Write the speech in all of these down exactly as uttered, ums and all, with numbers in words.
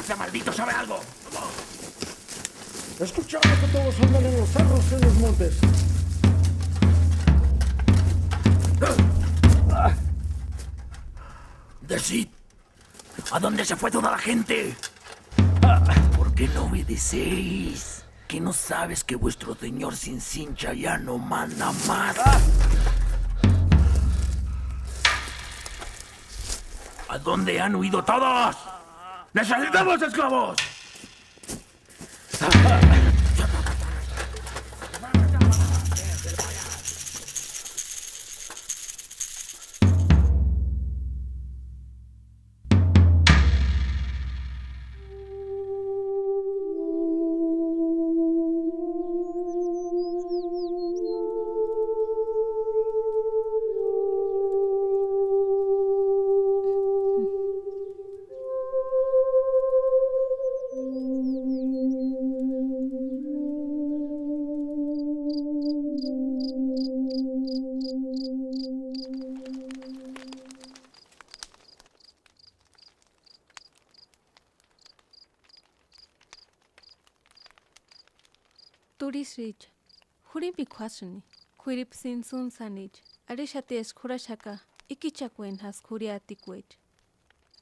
Ese maldito sabe algo. Escuchamos que todos andan en los cerros y en los montes. Decid, ¿a dónde se fue toda la gente? ¿Por qué no obedecéis? ¿Que no sabes que vuestro señor sin cincha ya no manda más? ¿A dónde han huido todos? ¡Necesitamos esclavos! Turhisïcha, jurhimbikua juásïni, k'uiripu Sinsunsanicha arhixati eska jurhaxaka ikichakueni jásï k'uiriatikuecha.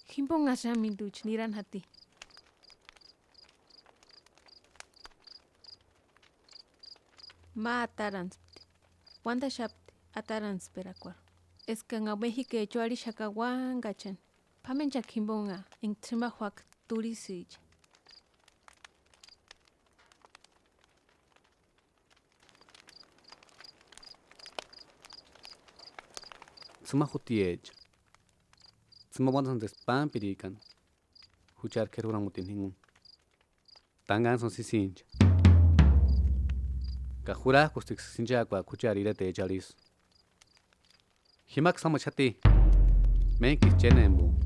Jimbonhasï xáni minduecha nirani jati. Ma atarantspti, uandaxapti atarantsperakuarhu, eska enga Mexikecha uarhixaka uángachani, p'amenchaku jimbonha enga ts'ïma juáka turhisïcha. Ts'ïma jutiecha, ts'ïma uandasantsesti pámpirikani, juchari k'éri juramutini jinguni. Tangantsïni sisïncha. Ka jurajkustiksï inchakuaka juchari iretecharhu isï. Jimaksï jámaxati, méntkisï chénempuni,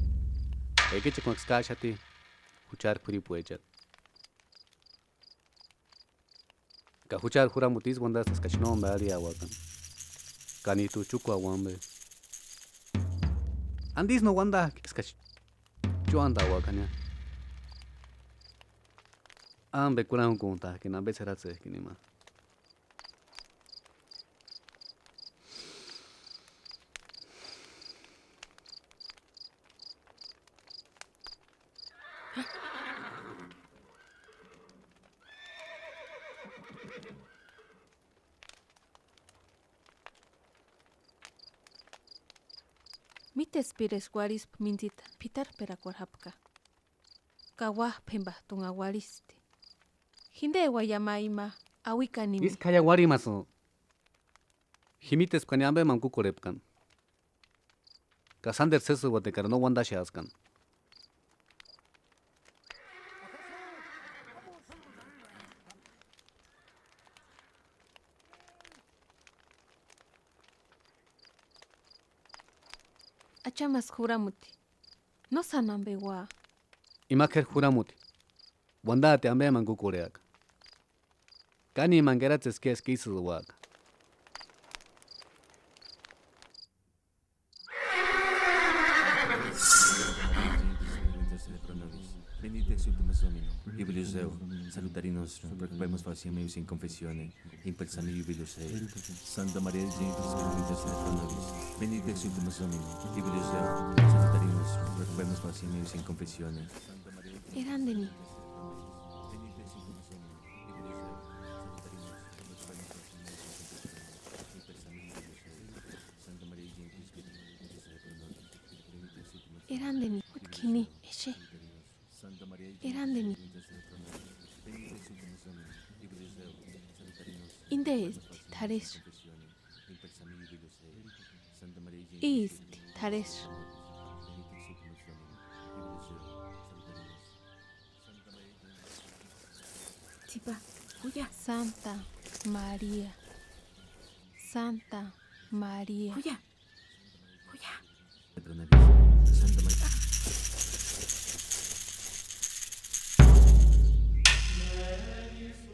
ekichekuaksï káxati juchari k'uiripuechani. Ka juchari juramuti ísï uandasti eskachi nómbe arhiauakani, ka níjtu chúkuauaka ambe. ¿Andisï no uandajki eskachi chúandauaka jania? Ambe kurhangukuntajkeni ambesï eratsejkini ima. Mítespiresï uarhispka mintsita p'itarhperakuarhu jápka, ka uájpempajtunha uarhisti. Jindeuaia ma ima auikanini. Ísku jaia uarhimasï. Ji mítespkani ampemani kúkorhepkani, ka sánteru sési úati ekarini no uantaxeaskani. Achamasï juramuti, no sáni ampe ua. Ima k'éri juramuti, uantaati ampemani kúkorheaka. Kánimani keratseski eska ísï uaka. Benedictus vos Domino, Iulius Deo, salutari nostrum, preocupamus faciam eius in confessione, in persami Iulius Dei. Santa Maria Genitrix, intercede pro nobis. Benedictus vos Domino, Iulius Deo, salutari nostrum, preocupamus faciam eius in confessione. Erandeni. Erandeni, jutkini, exe. Erandeni. Íntesti t'arhesï. Ísti t'arhesï. Tsipa, juya. Santa María. Santa María. Juya. Juya.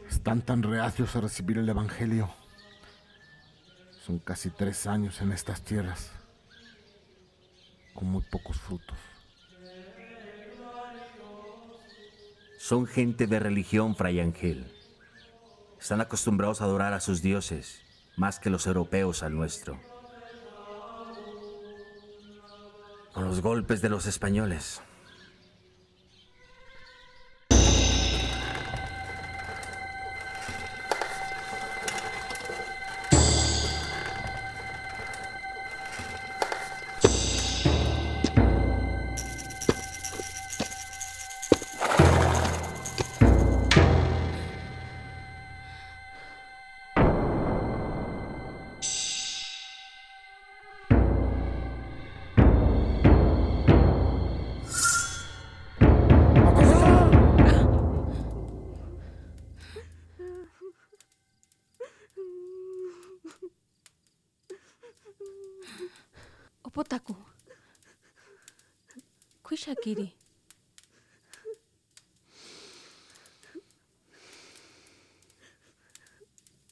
Están tan reacios a recibir el evangelio. Son casi tres años en estas tierras, con muy pocos frutos. Son gente de religión, Fray Ángel. Están acostumbrados a adorar a sus dioses más que los europeos al nuestro. Con los golpes de los españoles. Opotaku. K'uíxakiri.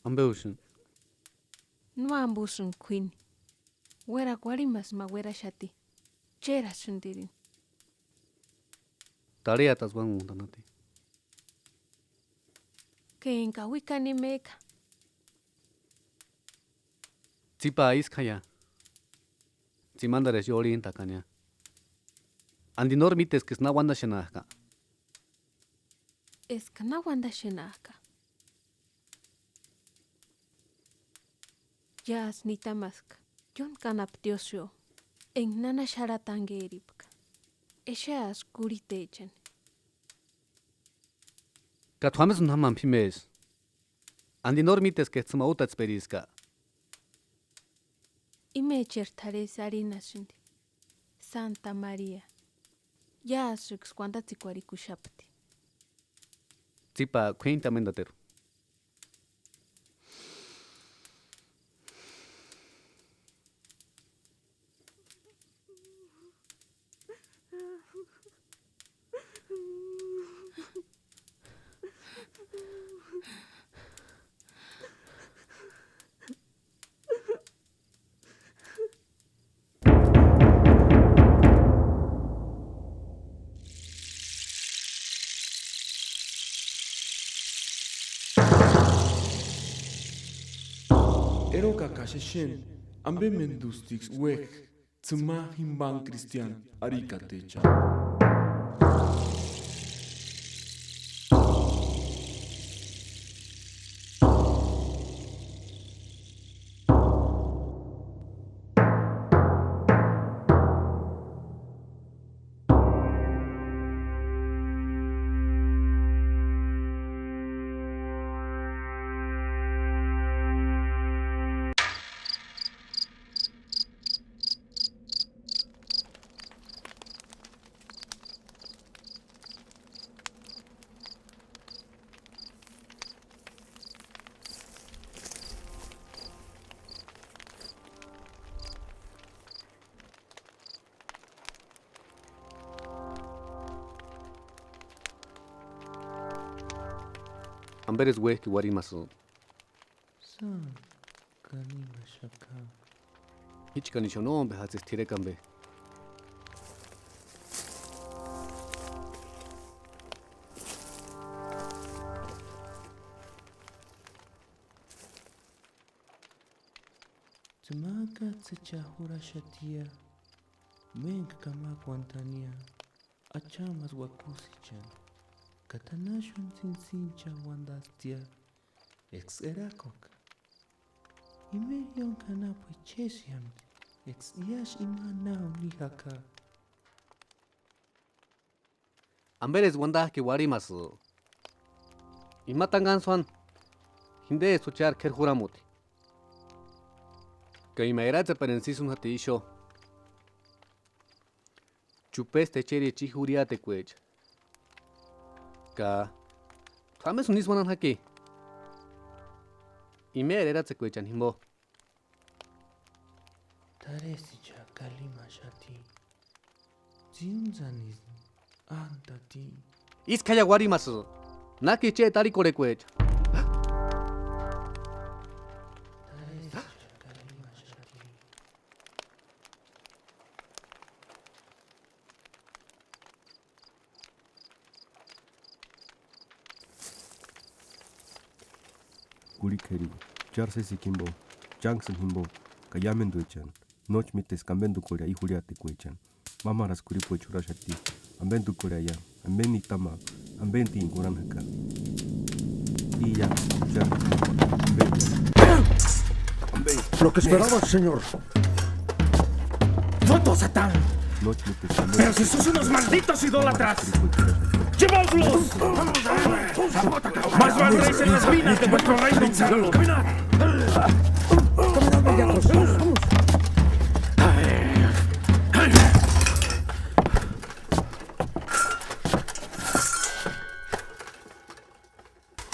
¿Ambe úsïni? No ambe úsïni k'uíni. Uérakua uarhimasï ma ueraxati. Chérasïntirini. Tarhiatasï uánguntani jati. Ka enka auikani imek'a. Tsípa ísku jaia. Tsimandarhu exekorhentakania. ¿Anti nóri míteski eska na uandaxenak'a? Eska na uandaxenak'a. Iásï nitamaska, ióntki anapu tiósïo, enka nana xárhati ankeripka. Exeasï kurhitechani. Ka t'u amesïni jámani p'imesï. ¿Anti nóri míteski eskajtsï ma útatsperiska? Imecheri t'arhesï arhinhasïnti, Sánta María, iásïksï uantatsekuarhikuxapti. Tsípa k'uíntamendateru. Erokaksï exeni, ¿ambementustiksï uék'i? Tsïma jimpanhe cristiánu arhikatechani. ¿Amberesï uék'i uarhimasï? Sáni, ka nímaxaka. Íchkani xónonbe jatsesti t'irekua ambe. Tsïmakats'ï cha jurhaxatia, méntku kamakuantania, Achamásï uakusichani, ka tánaxuntsïni sínchani uantastia eska erakuaka. Imeri ióntki anapuecha chésïamti eska iásï ima náuni jaka. ¿Amberesï uantak'eni uarhimasï? Ima tankantsï juáni, jintesï juchari k'éri juramuti. Ka ima eratseparini sísï úni jati ixu. Chupesti echeri echi jurhiatekuecha. Ka, ¿t'u amesïni ísï uanani jaki? Imeri eratsekuechani jimpo. T'arhesïcha kalimaxati. Tsíntsanisï ántati. Ísku jaiaku uarhimasï. Náki icheti arhikorhekuecha. T'arhesïcha kalimaxati. Urhik'u k'ériku, chári sési jimbo, chánksïni jimbo ka iámenduechani, nóchi míteska ambendukorhea i jurhiatekuechani. Mámarasï k'uiripuecha juraxati, ambendukorheaia, ambeni nitamaaka, ambentini kurhani jaka. Íia, chári, ambeni. Lo que esperaba, señor. ¡Voto a Satán! Pero si sois unos malditos idólatras, llevaoslos. Más vale en las minas de vuestro reino. Caminad. Caminad, bellacos.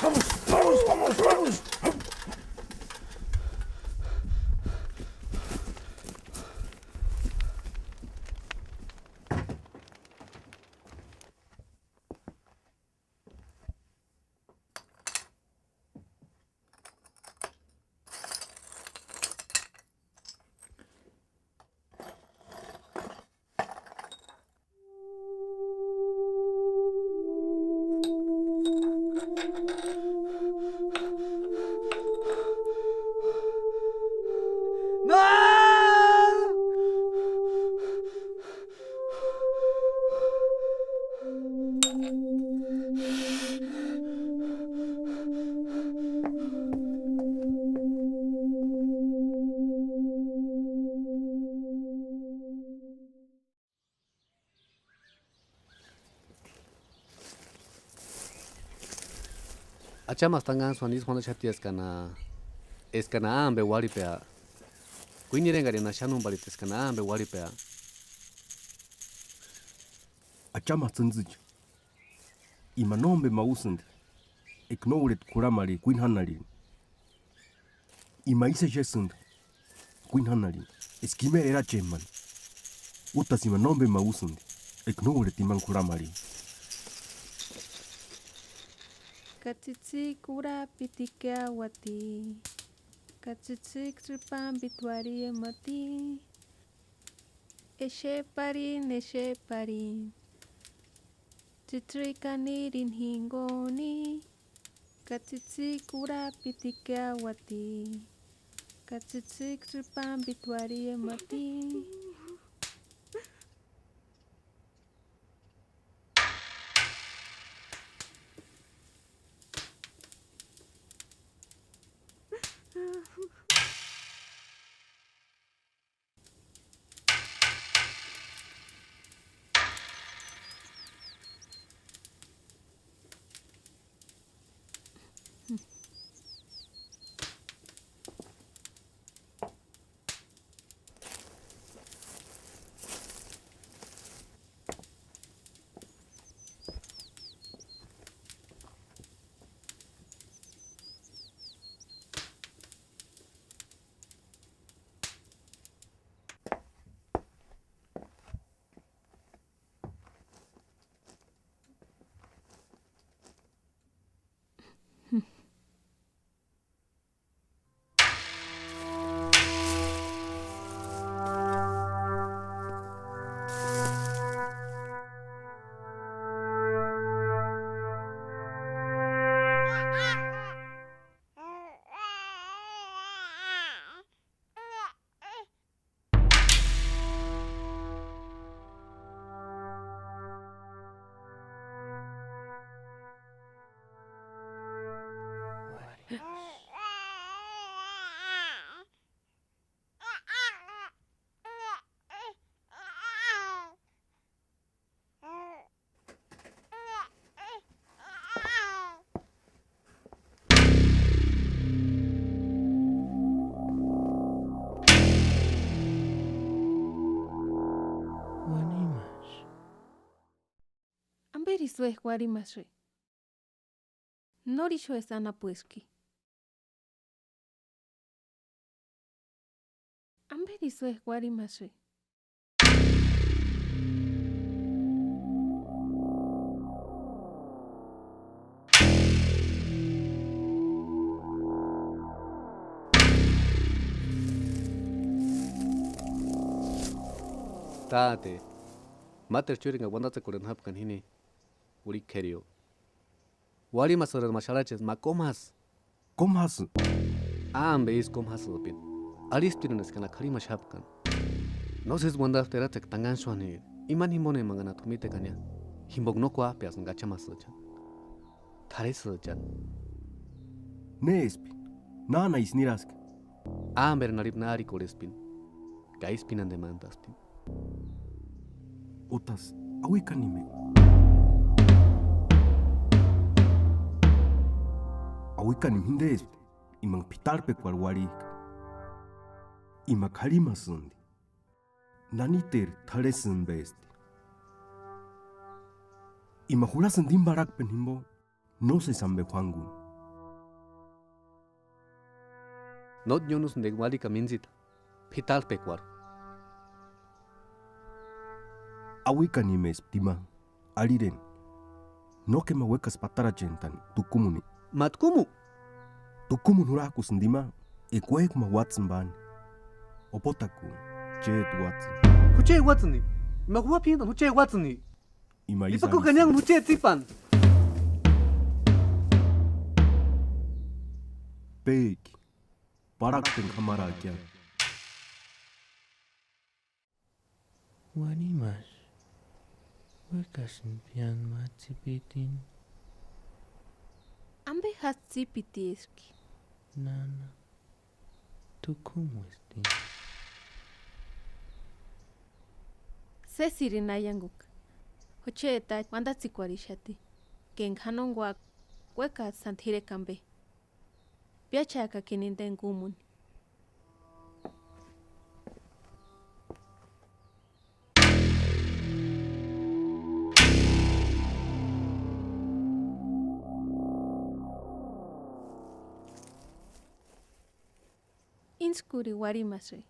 Vamos, vamos. Vamos, vamos, vamos, vamos. Achamasï tanhantskuani ísï uandaxati eskani, eskani a ambe uarhipea. Kuíni irenharhini xáni úmbarhiti eskani a ambe uarhipea. Achamasï tsïntsïcha. Ima nómbema úsïndi, eka no urheta kurhamarheni kuíni jánharhini. Ima ísï exesïndi kuíni jánharhini, eska imeri erachempani. Útasï ima nómbema úsïndi, eka no urheta imani kurhamarheni. Ka tsïtsïki urhapiti ikiauati, ka tsïtsïki sïpambiti uarhiemati. Exeparini, exeparini, tsïtsïki anirini jinguni, ka tsïtsïki urhapiti ikiauati, ka tsïtsïki sïpambiti uarhiemati. Uarhimasï. ¿Amberi isï uéjki uarhimasï? Nóri ixu eskani anapueski. ¿Amberi isï uéjki uarhimasï? Táte, máteru chúrenga uandatsekorheni jápkani jini, urhik'u k'ériu. Uarhimasïrempti ma xarhachesï ma kómasï. Kómu jásï. Ámbe isï kómu jásïpini. Arhisptirini eskani k'arhimaxapkani. Nósesi uandapti eratsekua tankantsï xúaniri, imani jimbonhemanhanhat'u jumita ekania, jimboka no kuájpeasïnka achamasïchani. T'arhesïchani. ¿Nésï? Nána isï niraska. Ámberani arhipni na arhikorhespini, ka ísï pínantemantasptini. Utasï, auikani me. Auikani jintespti, imanku p'itarhpekuarhu uarhik'a. Ima k'arhimasïnti. Naniteri t'arhesïmpespti. Ima jurhasïnti íni parhakpeni jimpo, nósesi ampe juánkuni. Nótki iónusïnti enka uarhikani mintsita, p'itarhpekuarhu. Auikani mespti ima, arhireni. Nókema uékaspti atarachentani tukumuni. ¿Ma tukumu? Tukumuni jurhak'usïnti ima, eka uék'u ma uátsïni páni. Opotakuni, chéti uátsïni. Jucheti uátsïni. Ima juuapi íntani jucheti uátsïni. Ima ísï. Ipakukani arhisïnti. Niánkuni jucheti tsípani. Péki, parhakpeni k'amaraakia. Uarhimasï, uékasïnti piáni ma tsipitini. ¿Ampe jásï tsípitieski? Nána, tukumuesti. Sésirini aiankuka, jucheti Táteni uantatsikuarhixati, ka enka janonkuaka, uékats'ï sáni t'irekua ampe. Piách'aakakini inteni kúmuni. Íntskuri uarhimasï.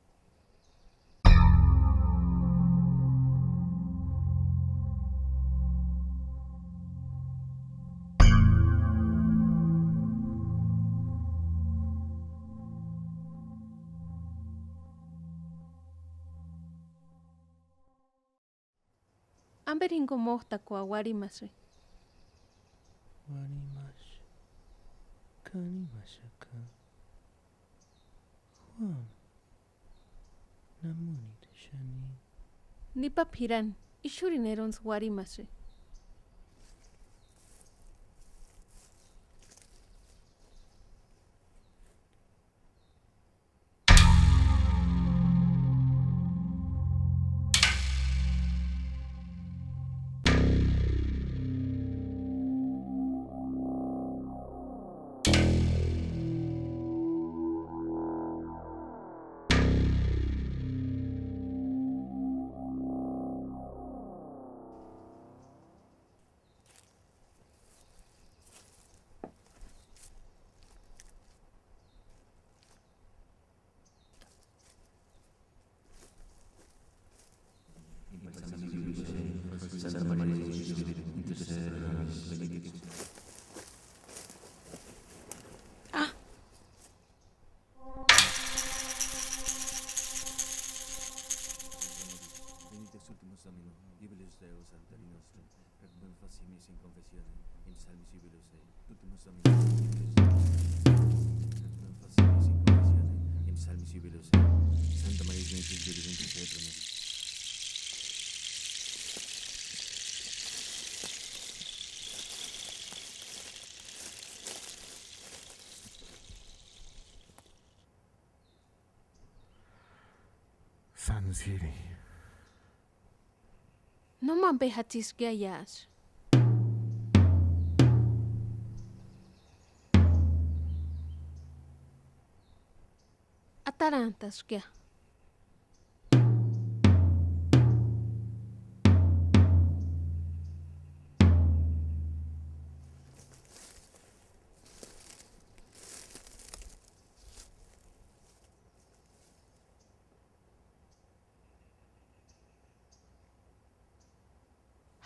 ¿Amperi jimpo mót'akua uarhimasï? Uarhimasï, k'arhimaxaka. Juámu, namoniru xáni. Nipa p'irani, ixurini erontsï uarhimasï. Ah. Benedictus ultimus domino, jubileus Deo Sancte nostrum, requiem faciamus in confessione, in psalmis jubileus Dei. Ultimus domino, jubileus Dei. Requiem faciamus in confessione, in psalmis jubileus Dei. Santa Maria Genitrix Dei, intercede pro nobis. Sáni síri. Nóma ampe jatsisïkiaasï. Atarantaskia.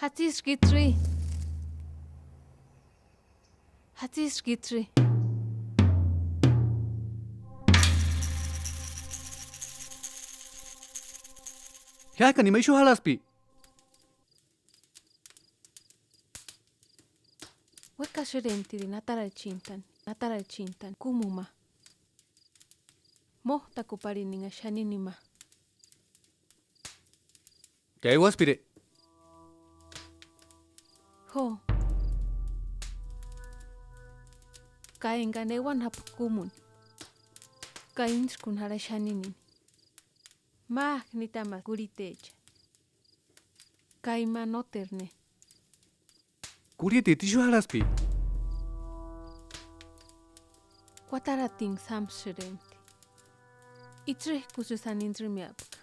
Jatsiskitsï. Jatsiskitsï. Jiák'ani ima ixu jarhaspti. Uékaxerentirini atarachintani. Atarachintani kúmu ma. Mójtakuparhininha xanini ma. Ka euaspire. Jo. Ka engani euani jápka kúmuni, ka íntskuni jarhaxani xaninini, májku nitamaspti kurhitechani, ka ima nóteru ne. Kurhitechani ixu jarhaspti. Kuataratinksï jámsïrempti. Itsï kusï sáni intsïmiapka.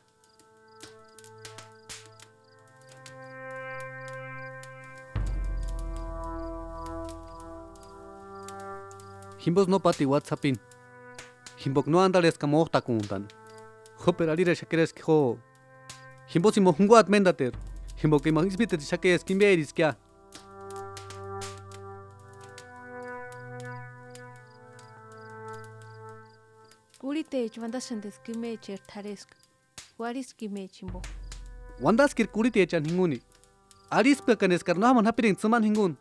Jimposï no pátini uátsï sapini, jimpoka no antarheska mójtakuntani. Jóperi arhiraxakira eska jo, jimposï jimpo junkuati méntateru, jimpoka ima ísï mítetixaka eska imperiskia. Kurhitecha uantasïnti eska imecheri t'arheska, uarhiska imecha jimpo. Uantaskiri kurhitechani jinkuni, arhispkakani eskari no jámani japirinka tsïmani jinkuni,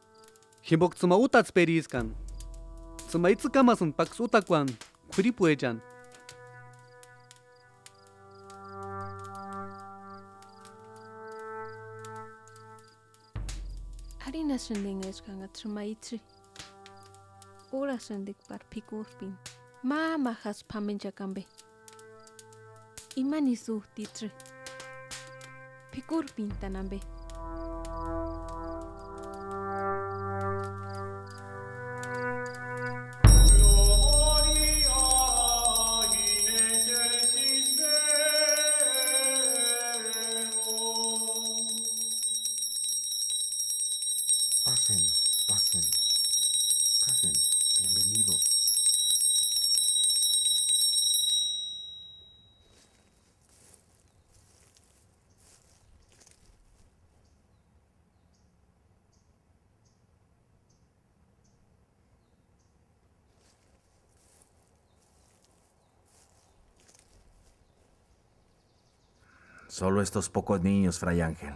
jimpoka tsïma útatsperiskani. Tsïma itsï kámasïnti páksï útakuani k'uiripuechani. Arhinhasïnti enka eskanhats'ï ma itsï úrasïntikpari p'ikurhpini, máma jásï p'amenchaka ampe. Imanisï újti itsï p'ikurhpintani ampe. Pasen, pasen, pasen. Bienvenidos. Solo estos pocos niños, Fray Ángel.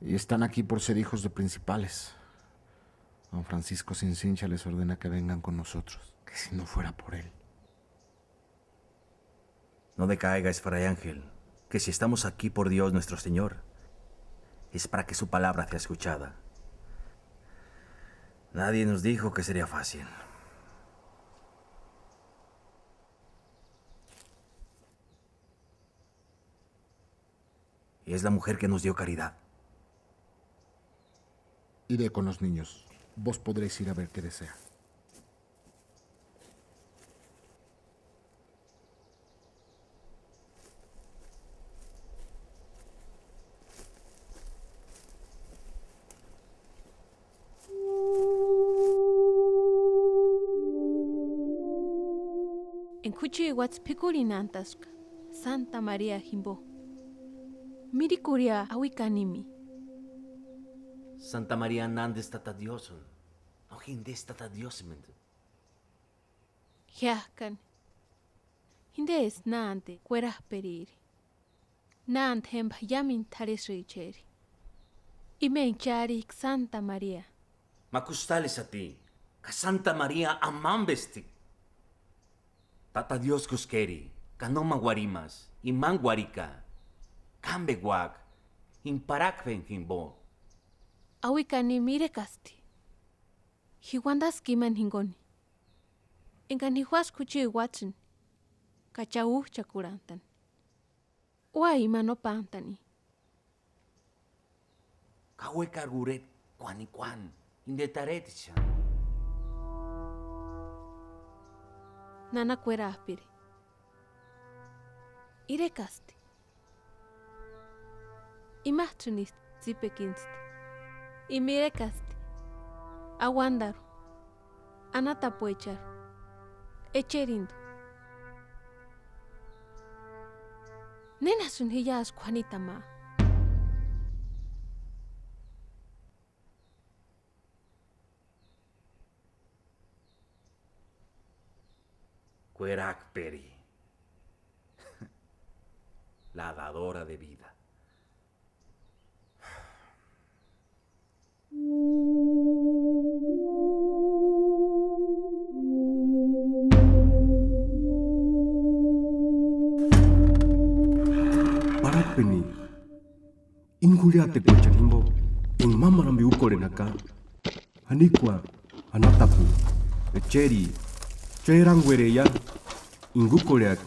Y están aquí por ser hijos de principales. Don Francisco sin cincha les ordena que vengan con nosotros, que si no fuera por él. No decaigas, Fray Ángel, que si estamos aquí por Dios nuestro Señor, es para que su palabra sea escuchada. Nadie nos dijo que sería fácil. Y es la mujer que nos dio caridad. Iré con los niños. Vos podréis ir a ver qué desea. Enka jucheti uátsï p'ikurinhantaska Santa María jimpo, mirikurhia auikanimi. Santa María nántesti Tata Diósïni, no jintesti Tata Diósïmentu. Jiák'ani, jintesti nánti kuerap'eriri, nánti jémpa iámentu t'arhesïcheri, ima enka chárhik'a Santa María. Ma kustalesï ati, ka Santa María amampesti. Tata Dióskusï k'éri, ka nóma uarhimasï, imani uarhika, kámpekuaka, enka parakpeni jimpo. Auikanimi irekasti. Ji uantaska imani jinkuni, enkani ji juáska jucheti uátsïni ka cha újchakurhantani, úa ima no pántani. Ka uékari urheti kuánikuani, inte tarhetichani. Nana kuerap'iri, irekasti. Imats'ïnisï tsípekintsti. Ima irekasti auantarhu, anatapuecharhu, echerintu. ¿Nénasïni ji iásï k'uanitani ma? Kuerakperi. La dadora de vida. Juliatekuechani jimbo enga mámaru ambe úkorheni jaka, janikua, anatapu, echeri, chéranguereia enga úkorheaka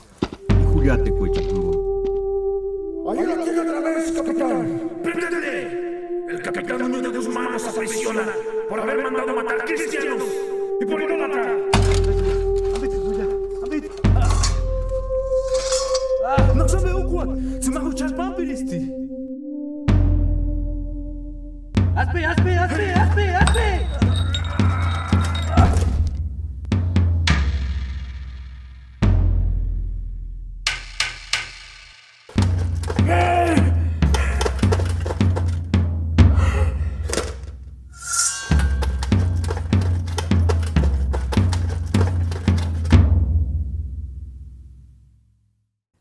i juliatekuechani jimbo. Ahí lo tiene otra vez, capitán. ¡Préndele! El capitán Núñez de Guzmán nos aprisiona por haber mandado matar cristianos y por idólatra. Ambe, ambe. ¡Naksame ukua! ¡Tsimajku ch'aspambiristi! ¡Aspe, aspe, aspe, aspe, aspe!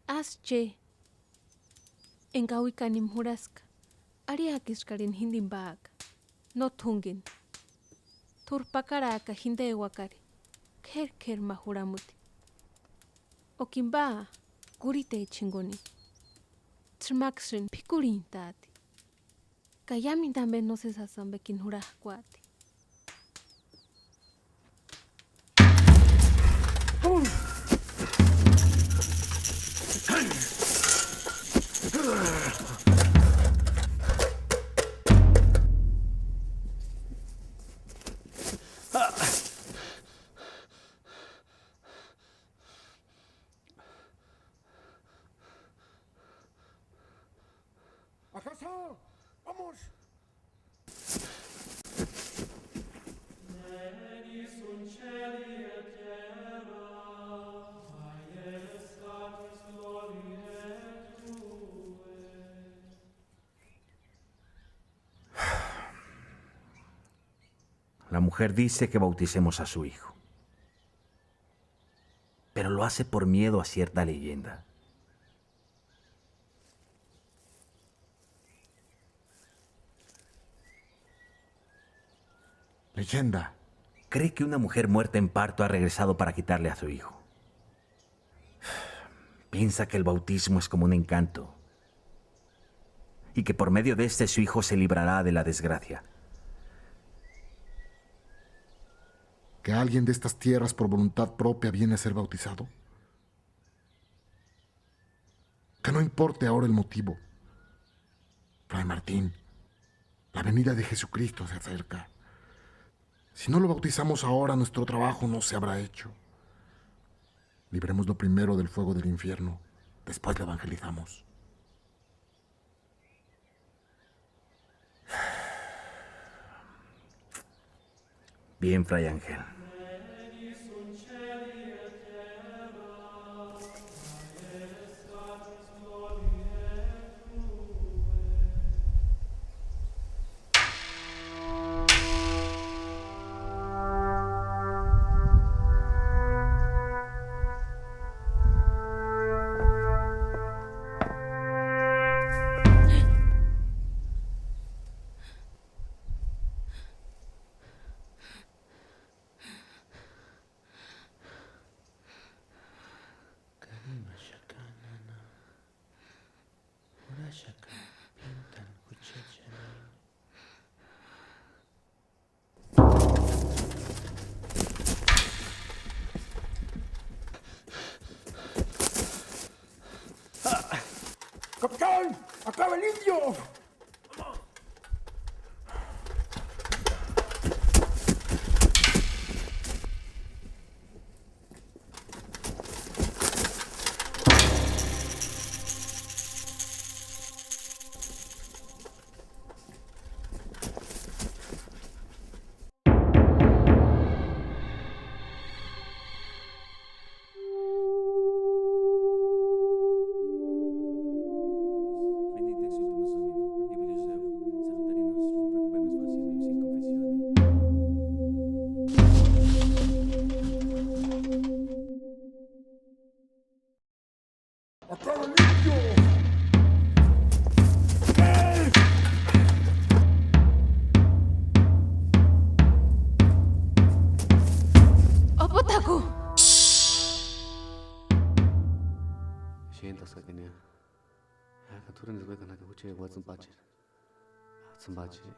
Ásï che, enga auikani jurhaska, arhiakiskarhini jíndini páaka, nót'u júngeni. T'úri pakarhaaka jindeuakari, k'éri k'éri ma jurhamuti. Okini pa, kurhitecha jinguni, ts'imaksïni p'ikurintaati. Ka iámendu ambe nósesi jásï ambekini jurhak'uati. ¡A casa! ¡Vamos! La mujer dice que bauticemos a su hijo, pero lo hace por miedo a cierta leyenda. Leyenda. Cree que una mujer muerta en parto ha regresado para quitarle a su hijo. Piensa que el bautismo es como un encanto y que por medio de este su hijo se librará de la desgracia. ¿Que alguien de estas tierras por voluntad propia viene a ser bautizado? Que no importe ahora el motivo. Fray Martín, la venida de Jesucristo se acerca. Si no lo bautizamos ahora, nuestro trabajo no se habrá hecho. Librémoslo primero del fuego del infierno, después lo evangelizamos. Bien, Fray Ángel. ¡Capitán! ¡Acaba el indio! Xéntaskakania, ka t'úrini uékani jaka jucheti uátsïni pácheri. Tsïmbache,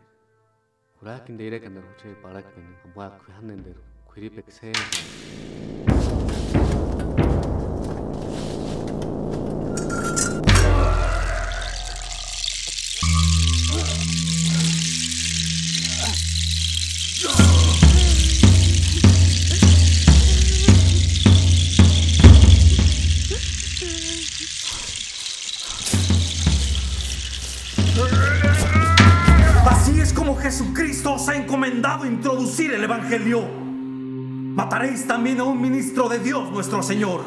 jurajkini irekandarhu jucheti parhakpeni, ambuak'a k'uijanenderu k'uiripekua sérani. Así es como Jesucristo os ha encomendado introducir el Evangelio. Mataréis también a un ministro de Dios nuestro Señor.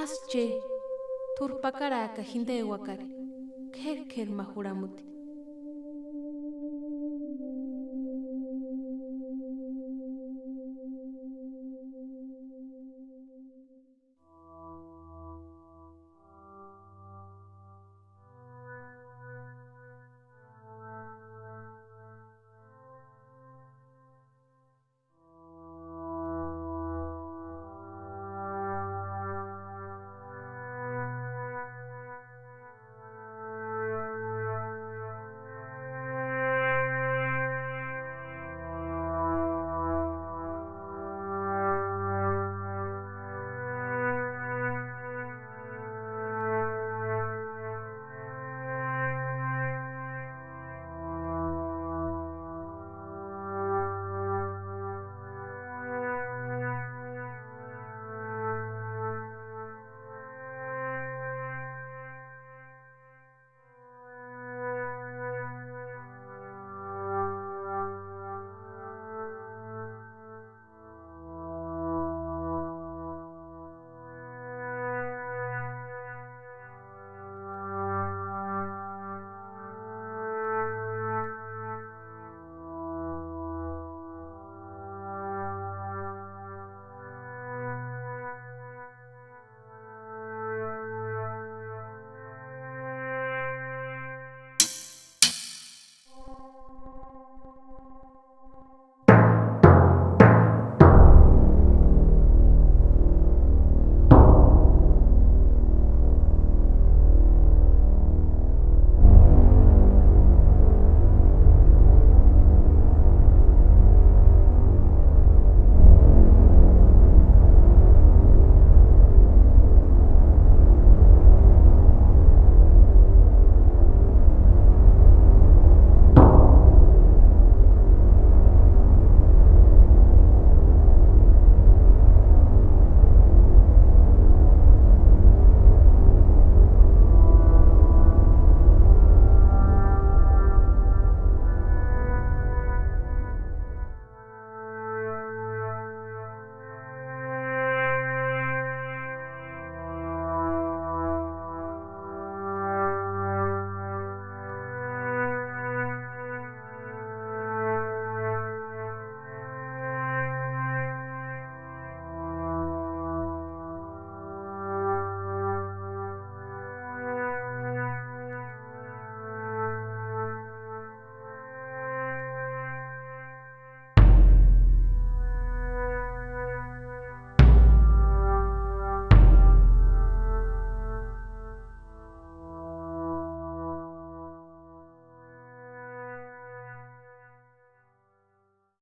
Ásï che, t'úri pakarhaaka jindeuakari, k'éri k'éri ma jurhamuti.